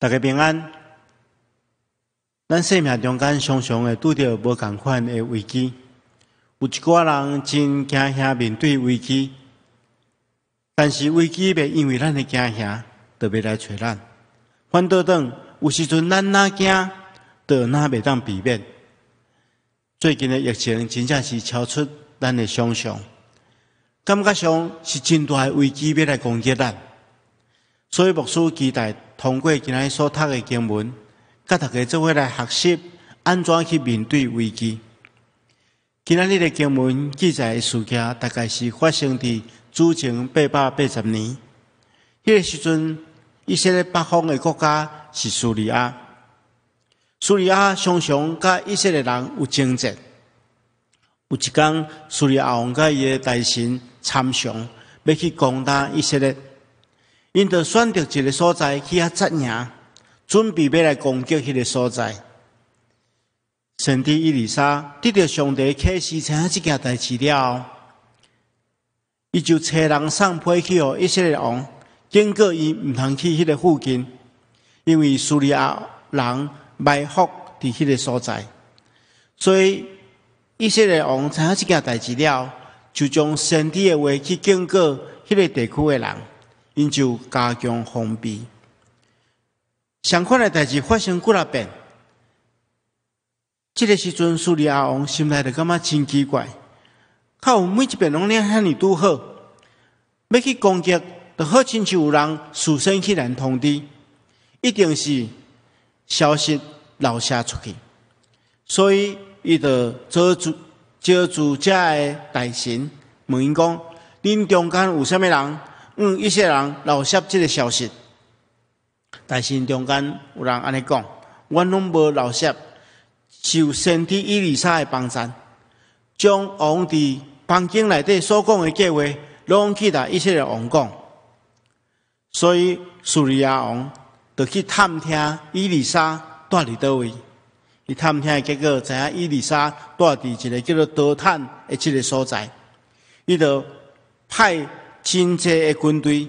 大家平安。咱生命中間常常會拄著無仝款的危機，有一寡人真驚嚇面對危機，但是危機袂因為咱的驚嚇，就欲來揣咱。反倒轉，有時陣咱若驚，就若袂當避免。最近的疫情真正是超出咱的想象，感覺上是真大的危機欲來攻擊咱。所以牧師期待通過今仔日所讀的經文，佮大家做伙來學習按怎去面對危機。今仔日的經文記載的事件，大概是發生佇主前880年。彼個時陣，以色列北方的國家是敘利亞。敘利亞常常佮以色列人有爭戰。有一工，敘利亞王佮伊的大臣參詳，欲去攻打以色列。𪜶就選擇一个所在去遐紮營，準備欲來攻擊彼个所在。先知以利沙得著上帝啟示，知影這件代誌了後，伊就差人送批去予以色列王，警告伊毋通去彼个附近，因為敘利亞人埋伏佇彼个所在。所以以色列王知影這件代誌了後，就將先知的話去警告彼个地區的人。𪜶就加強防備。相款的代誌發生幾若遍。這个時陣，敘利亞王心內就感覺真奇怪，較有每一遍攏遐爾拄好，欲去攻擊，就好親像有人事先去予通知，一定是消息漏洩出去，所以伊就招聚招聚遮的大臣，問𪜶講：恁中間有啥物人？向以色列人漏洩這个消息，大臣中間有人按呢講，阮攏無漏洩，是有先知以利沙的幫贊，將王佇房間內底所講的計劃，攏去共以色列王講。所以敘利亞王就去探聽以利沙蹛佇佗位。伊探聽的結果，知影以利沙蹛佇一个叫做多坦的這个所在，伊就派真濟的軍隊，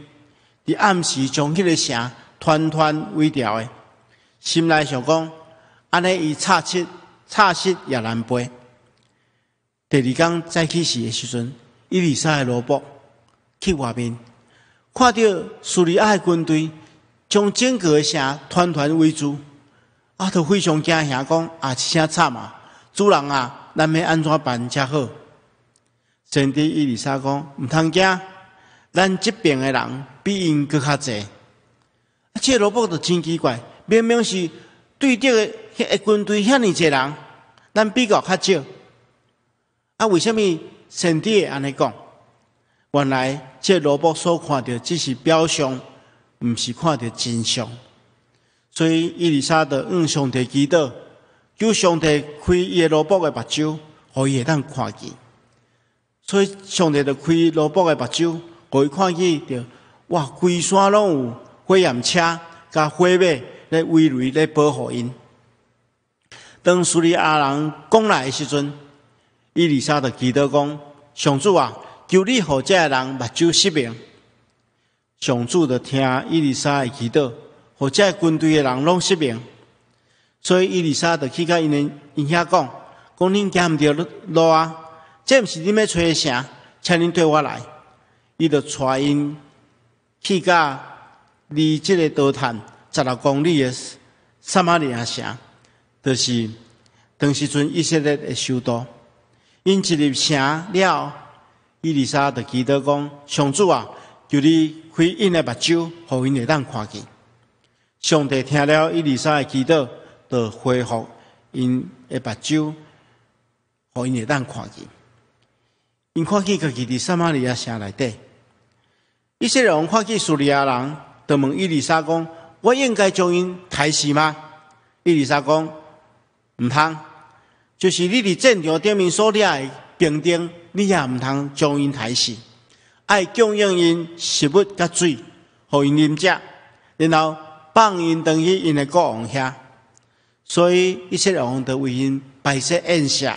佇暗時將彼个城團團圍牢的，心內想講，按呢伊插失也難飛。第二工早起時的時陣，以利沙的奴僕去外面，看著敘利亞的軍隊將整個的城團團圍住，啊，就非常驚嚇，講啊，這聲慘啊！主人啊，咱欲按怎辦才好？先知以利沙講，毋通驚。咱這邊的人比𪜶閣較濟，啊，這個奴僕就真奇怪，明明是對敵的軍隊遐爾濟人，咱比較較少，啊，為啥物先知會按呢講？原來這個奴僕所看著只是表象，毋是看著真相。所以以利沙就向上帝祈禱，求上帝開伊的奴僕的目睭，予伊會當看見。所以上帝就開奴僕的目睭，予伊看見著，哇！規山攏有火焰車佮火馬咧圍籬咧保護𪜶。當敘利亞人攻來的時陣，以利沙就祈禱講：上主啊，求你予這个人目睭失明。上主就聽以利沙的祈禱，予這个軍隊的人攏失明。所以以利沙就去共𪜶遐講：講恁行毋著路啊，這毋是恁欲揣的城，請恁綴我來。伊就帶𪜶去到離這个多坦16公里的撒瑪利亞城，就是當時陣以色列的首都。𪜶一入城了，以利沙就祈禱講：上主啊，求你開𪜶的目睭，予𪜶會當看見。上帝聽了以利沙的祈禱，就恢復𪜶的目睭，予𪜶會當看見。𪜶看見家己佇撒瑪利亞城內底。以色列王看見敘利亞人，就問以利沙講：我應該將𪜶刣死嗎？以利沙講：毋通，就是你佇戰場頂面所掠的兵丁，你也毋通將𪜶刣死，愛供應𪜶食物佮水，予𪜶啉食，然後放𪜶轉去𪜶的國王遐。所以以色列王就為𪜶擺設宴席，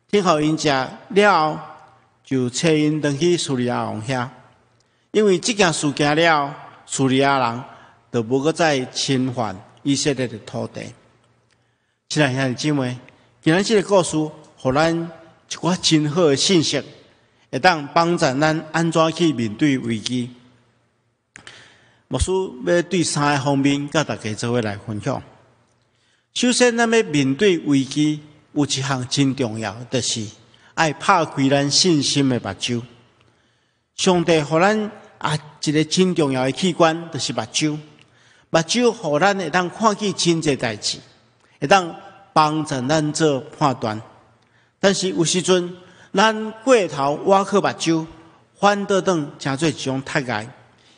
天予𪜶食了後，就差𪜶轉去敘利亞王遐。因為這件事件了後，敘利亞人就無閣再侵犯以色列的土地。親愛兄弟姊妹，今仔這个故事，予咱一寡真好的信息，會當幫助咱按怎去面對危機。牧師欲對三个方面，佮大家做伙來分享。首先，咱欲面對危機，有一項真重要，就是愛拍開咱信心的目睭。上帝予咱一个真重要的器官，就是目睭。目睭予咱會當看見真濟代誌，會當幫助咱做判斷。但是有時陣，咱過頭倚靠目睭，反倒轉成做一種窒礙。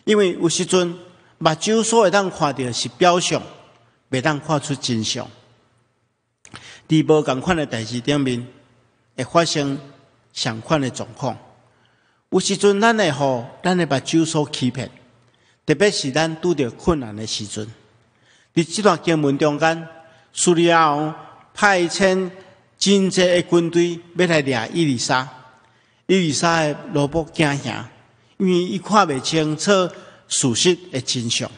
因為有時陣目睭所會當看著是表象，袂當看出真相。佇無仝款的代誌頂面，會發生相款的狀況。有時陣咱會予咱的目睭所欺騙，特別是咱拄著困難的時陣。佇這段經文中間，敘利亞王派遣真濟的軍隊欲來掠以利沙，以利沙的奴僕驚嚇，因為伊看袂清楚事實的真相。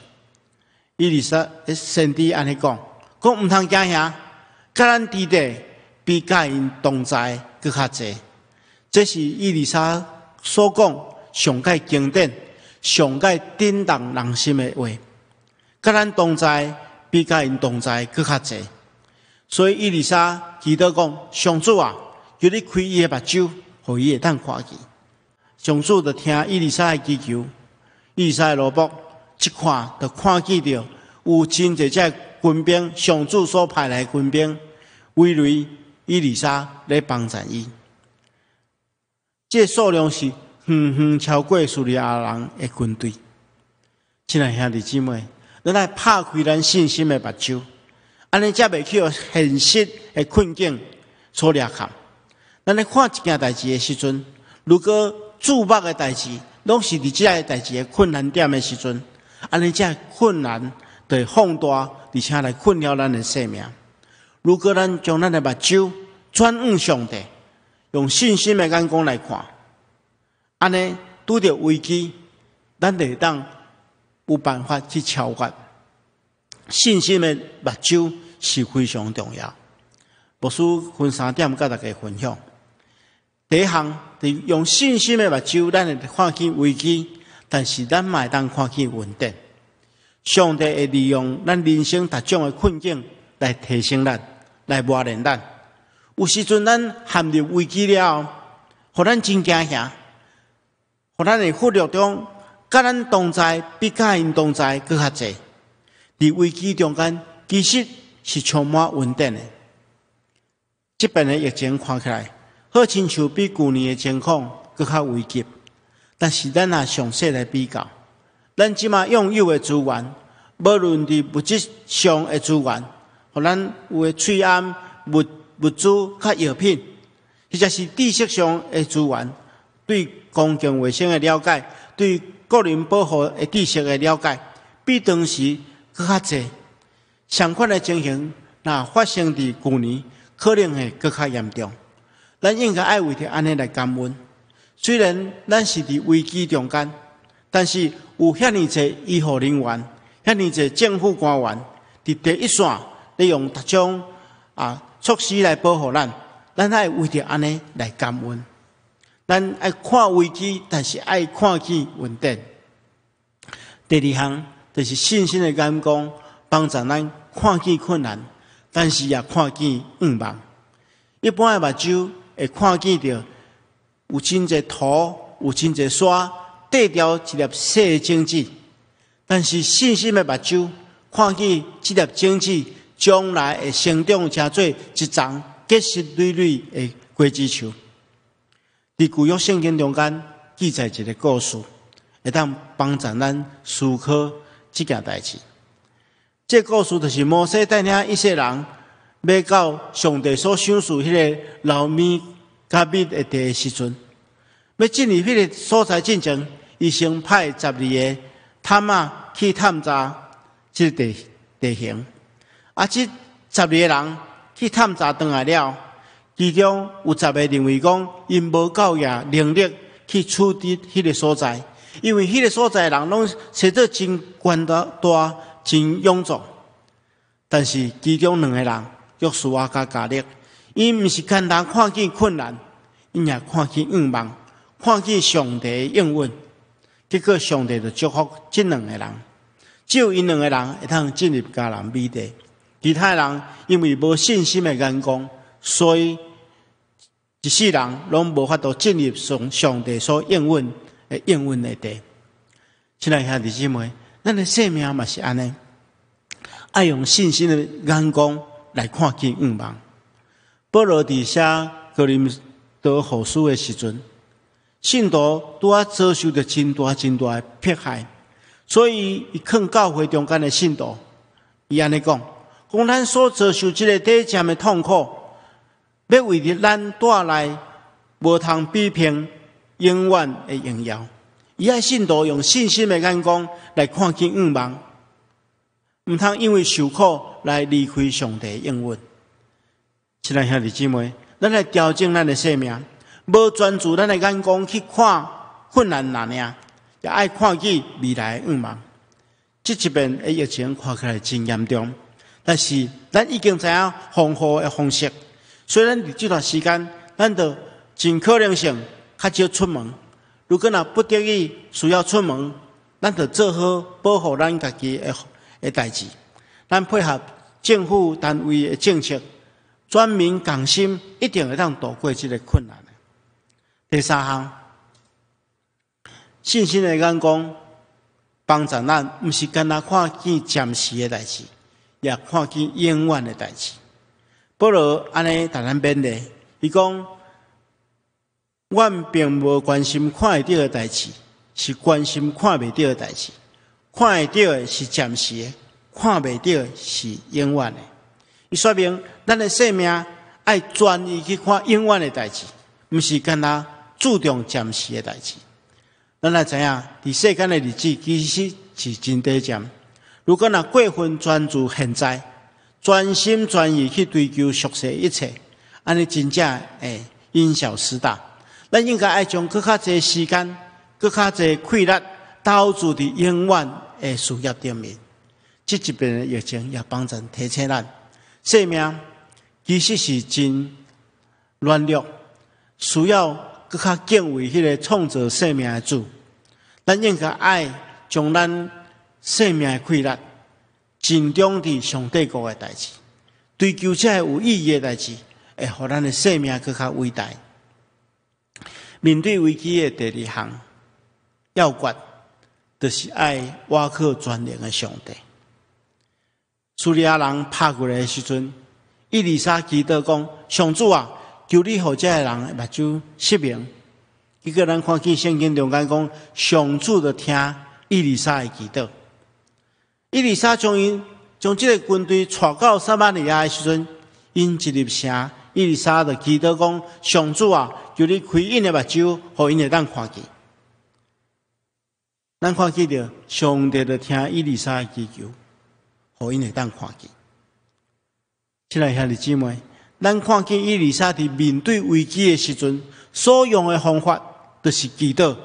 以利沙的先知按呢講，講毋通驚嚇，佮咱佇咧比佮𪜶同在閣較濟。這是以利沙所講上蓋經典、上蓋震動人心的話。佮咱同在比佮𪜶同在閣較濟。所以以利沙祈禱講：上主啊，求你開伊的目睭，予伊會當看見。上主就聽以利沙的祈求，以利沙的奴僕一看，就看見著有真濟隻軍兵，上主所派來的軍兵圍圍以利沙咧幫助伊。這个數量是遠遠超過敘利亞人的軍隊。親愛兄弟姊妹，咱愛拍開咱信心的目睭，按呢才袂去予現實的困境所掠崁。咱咧看一件代誌的時陣，如果注目的代誌攏是佇這个代誌的困難點的時陣，按呢這困難就會放大，而且來困擾咱的生命。如果咱將咱的目睭轉向上帝，用信心的眼光來看，按呢拄著危機，咱就會當有辦法去超越。信心的目睭是非常重要。牧師分三點佮大家分享。第一項，就是用信心的目睭，咱會看見危機，但是咱嘛會當看見恩典。上帝會利用咱人生各種的困境來提升咱，來磨練咱。有時陣咱陷入危機了後，予咱真驚嚇，予咱會忽略著，佮咱同在比佮𪜶同在閣較濟。佇危機中間，其實是充滿恩典的。這擺的疫情看起來，好親像比舊年的情況閣較危急。但是咱若詳細來比較，咱這馬擁有的資源，無論佇物質上的資源，予咱有的喙罨物資佮藥品，或者是知識上的資源，對公共衛生的了解，對個人保護的知識的了解，比當時閣較濟。相款的情形，若發生佇舊年，可能會閣較嚴重。咱應該愛為著按呢來感恩。雖然咱是佇危機中間，但是有遐爾濟醫護人員，遐爾濟政府官員，佇第一線咧用各種措施來保護咱，咱愛為著按呢來感恩。咱愛看危機，但是愛看見恩典。第二項就是信心的眼光，幫助咱看見困難，但是也看見盼望。一般的目睭會看見著有真濟土，有真濟沙，綴著一粒細種子。但是信心的目睭看見這粒種子將來會成長成做一叢結實累累的果子樹。佇舊約聖經中間記載一个故事，會當幫助咱思考這件代誌。這个故事就是摩西帶領以色列人欲到上帝所賞賜彼个流奶佮蜜的地的時陣，欲進入彼个所在進前，伊先派12个探馬去探查這個地形。這12个人去探查轉來了，其中有10个認為講，𪜶無夠額能力去取得彼个所在，因為彼个所在的人攏生做真懸大、真勇壯，但是其中兩个人，約書亞佮迦勒，𪜶毋是干焦看見困難，𪜶也看見願望，看見上帝的應允。結果上帝就祝福這兩个人，只有𪜶兩个人會當進入迦南美地，其他人因為無信心的眼光，所以一世人攏無法度進入上帝所應允的地。親愛兄弟姊妹，咱的生命嘛是按呢，愛用信心的眼光來看見願望。保羅佇寫哥林多後書的時陣，信徒拄仔遭受著真大真大的迫害，所以伊勸教會中間的信徒，伊按呢講：講咱所遭受這个短暫的痛苦，欲為著咱帶來無通比拼永遠的榮耀。伊愛信徒用信心的眼光來看見願望，毋通因為受苦來離開上帝的應允。親愛兄弟姊妹，咱來調整咱的生命，無專注咱的眼光去看困難爾爾，也愛看見未來的願望。這一遍的疫情看起來真嚴重，但是咱已經知影防護的方式，所以咱佇這段時間，咱就盡可能性較少出門。如果若不得已需要出門，咱就做好保護咱家己的代誌。咱配合政府單位的政策，全民共心，一定會當渡過這个困難。第三項，信心的眼光幫助咱，毋是干焦看見暫時的代誌，也看見永遠的代誌。保羅按呢共咱勉勵，伊講：阮並無關心看會著的代誌，是關心看袂著的代誌。看會著的是暫時的，看袂著的是永遠的。伊說明咱的生命愛專意去看永遠的代誌，毋是干焦注重暫時的代誌。咱來知影，佇世間的日子其實是真短暫。如果若過分專注現在，專心專意去追求俗世一切，按呢真正會因小失大。咱應該愛將閣較濟時間、閣較濟氣力投注佇永遠的事業頂面。這一遍的疫情也幫咱提醒咱，生命其實是真軟弱，需要閣較敬畏彼个創造生命的主。咱應該愛將咱生命的氣力集中佇上帝國的代誌，追求這个有意義的代誌，會予咱的生命閣較偉大。面對危機的第二項要訣，就是愛倚靠全能的上帝。敘利亞人拍過來的時陣，以利沙祈禱講：上主啊，求你予這个人的目睭失明。結果咱看見聖經中間講，上主就聽以利沙的祈禱。以利沙將𪜶將這个軍隊帶到撒瑪利亞的時陣，𪜶一入城，以利沙就祈禱講：上主啊，求你開𪜶的目睭，予𪜶會當看見。咱看見著上帝就聽以利沙的祈求，予𪜶會當看見。親愛兄弟姊妹，咱看見以利沙佇面對危機的時陣，所用的方法就是祈禱。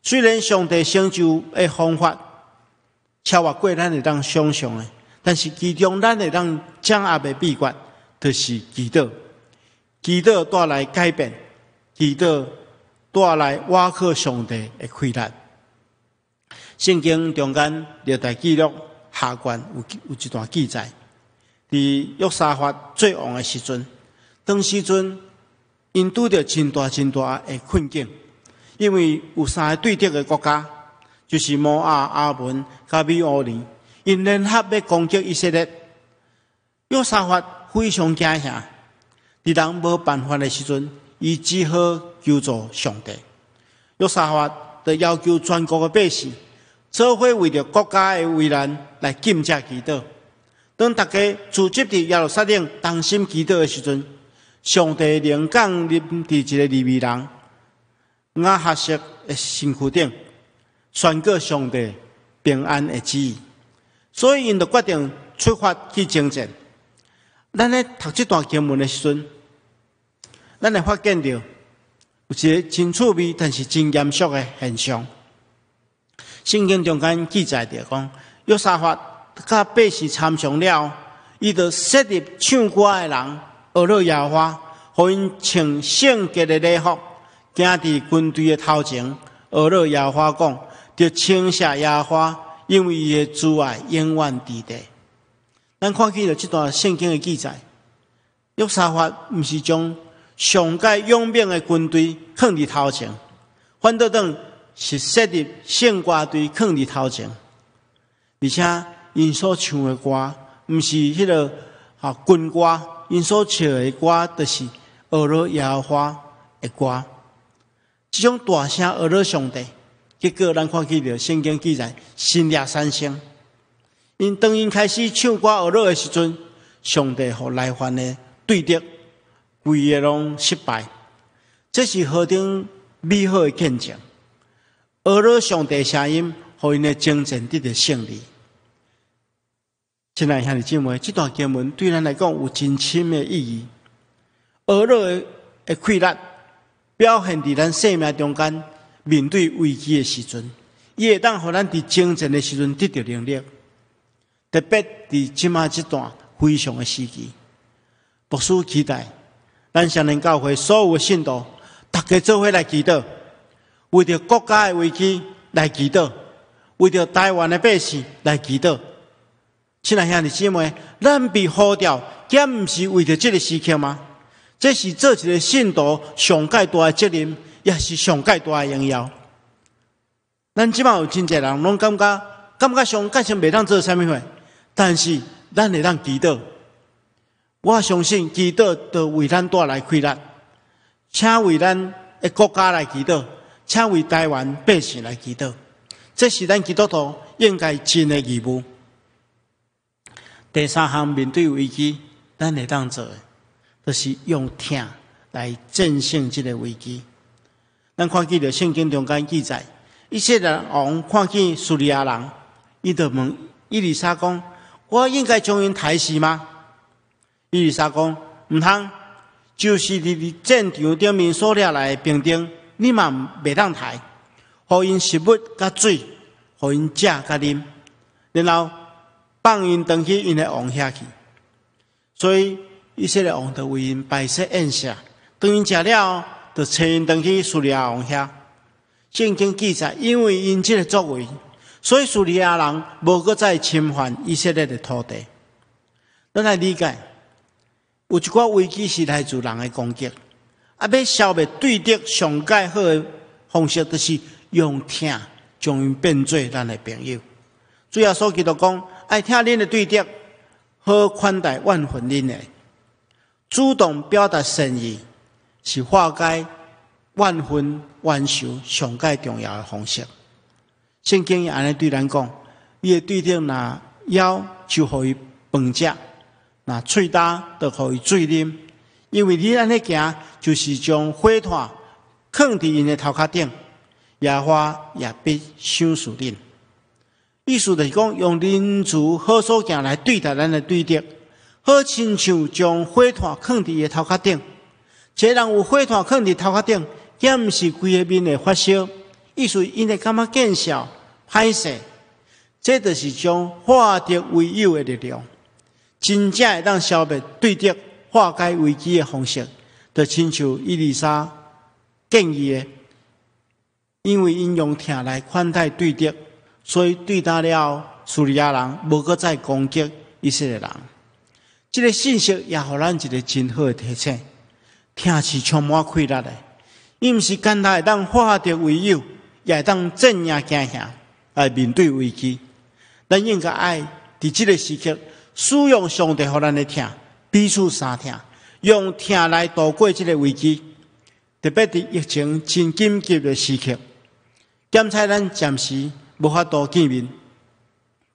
雖然上帝成就的方法超越過咱會當想象的，但是其中咱會當掌握的秘訣，就是祈禱。祈禱帶來改變，祈禱帶來倚靠上帝的氣力。聖經中間歷代記錄下卷有一段記載，佇約沙法做王的時陣，當時陣𪜶拄著真大真大的困境，因為有三个對敵的國家，就是摩押、亞捫、佮米烏尼，𪜶聯合欲攻擊以色列。約沙法非常驚嚇，佇人無辦法的時陣，伊只好求助上帝。約沙法就要求全國的百姓，做伙為著國家的危難來禁食祈禱。當大家聚集佇耶路撒冷同心祈禱的時陣，上帝靈降臨佇一个利未人亞哈謝的身軀頂，宣告上帝平安的旨意。所以，𪜶就決定出發去征戰。咱咧讀這段經文的時陣，咱會發現著有一个真趣味，但是真嚴肅的現象。聖經中間記載著講，約沙法佮百姓參詳了，伊就設立唱歌的人，呵咾耶和華，予𪜶穿聖潔的禮服，行佇軍隊的頭前，呵咾耶和華講，著稱謝耶和華，因為伊的慈愛永遠佇地。咱看見著這段聖經的記載，約沙法毋是將上蓋勇猛的軍隊囥佇頭前，反倒轉是設立聖歌隊囥佇頭前，而且𪜶所唱的歌，毋是彼个軍歌，𪜶所唱的歌就是呵咾耶和華的歌。這種大聲呵咾上帝，結果咱看見著聖經記載，神蹟產生。𪜶當𪜶開始唱歌呵咾的時陣，上帝予來犯的對敵規个攏失敗。這是何等美好的見證！呵咾上帝聲音，予𪜶的征戰得著勝利。親愛兄弟姊妹，這段經文對咱來講有真深的意義。呵咾的氣力表現佇咱生命中間面對危機的時陣，伊會當予咱佇征戰的時陣得著能力。特別佇這馬這段非常的時期，牧師期待咱雙連教會所有的信徒，大家做伙來祈禱，為著國家的危機來祈禱，為著台灣的百姓來祈禱。親愛兄弟姊妹，咱被呼召，敢毋是為著這个時刻嗎？這是做一个信徒上蓋大的責任，也是上蓋大的榮耀。咱這馬有真濟人攏感覺上感情袂當做啥物貨，但是咱會當祈禱。我相信祈禱就為咱帶來氣力，請為咱的國家來祈禱，請為台灣百姓來祈禱。這是咱基督徒應該盡的義務。第三項面對危機，咱會當做的，就是用疼來戰勝這个危機。咱看見著聖經中間記載，以色列王看見敘利亞人，伊就問以利沙講：我應該將𪜶刣死嗎？以利沙講：毋通，就是佇戰場頂面所掠來的兵丁，你嘛袂當刣，予𪜶食物佮水，予𪜶食佮啉，然後放𪜶轉去𪜶的王遐去。所以以色列王就為𪜶擺設宴席，當𪜶食了後，就差𪜶轉去敘利亞王遐。聖經記載，因為𪜶這个作為，所以敘利亞人無閣再侵犯以色列的土地。咱來理解，有一寡危機是來自人的攻擊，欲消滅對敵上蓋好的方式，就是用疼將𪜶變做咱的朋友。主耶穌基督講：愛疼恁的對敵，好款待怨恨恁的。主動表達善意，是化解怨恨冤仇上蓋重要的方式。聖經也按呢對咱講：你的對敵若枵，就予伊飯食；若喙焦，就予伊水啉。因為你按呢行，就是將火炭囥佇𪜶的頭殼頂，耶和華也必賞賜恁。意思就是講，用仁慈好所行來對待咱的對敵，好親像將火炭囥佇伊的頭殼頂。這個人有火炭囥佇頭殼頂，敢毋是規个面會發燒？意思𪜶會感覺見笑、歹勢。這就是將化敵為友的力量，真正會當消滅對敵、化解危機的方式，就親像以利沙建議的，因為𪜶用疼來款待對敵，所以對待了後，敘利亞人無閣再攻擊以色列人。這个信息也予咱一个真好的提醒：疼是充滿氣力的，伊毋是干焦會當化敵為友，也會當戰贏驚嚇來面對危機。咱應該愛佇這个時刻使用上帝予咱的疼，彼此相疼，用疼來度過這个危機。特別佇疫情真緊急的時刻，檢測咱暫時無法度見面，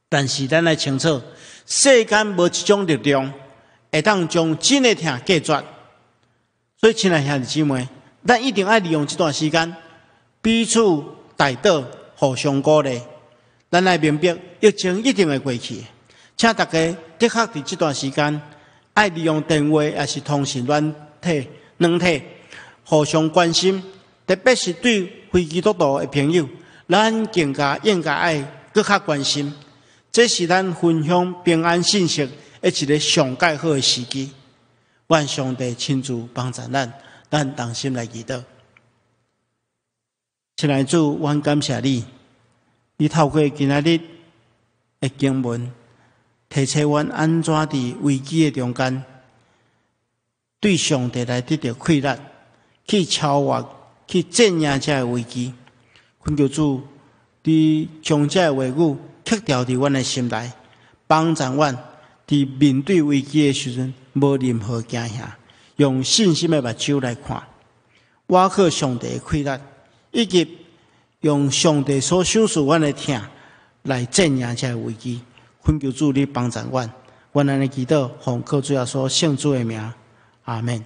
但是咱愛清楚，世間無一種力量會當將真的疼隔絕。所以，親愛兄弟姊妹，咱一定愛利用這段時間，彼此代禱，互相鼓勵。咱愛明白，疫情一定會過去。請大家的確佇這段時間，愛利用電話抑是通訊軟體、軟體，互相關心。特別是對非基督徒的朋友，咱更加應該愛閣較關心。這是咱分享平安信息的一个上蓋好的時機。願上帝親自幫助咱，咱同心來祈禱。親愛的主，阮感謝你，你透過今仔日的經文，提醒阮按怎佇危機的中間，對上帝來得著氣力，去超越、去戰贏這个危機。懇求主，你將這个話語刻牢佇阮的心內，幫助阮佇面對危機的時陣，無任何驚嚇，用信心的目睭來看，倚靠上帝的氣力，以及用上帝所賞賜阮的疼來戰贏這个危機。懇求主你幫助阮，阮按呢祈禱，奉靠主耶穌聖子的名，阿們。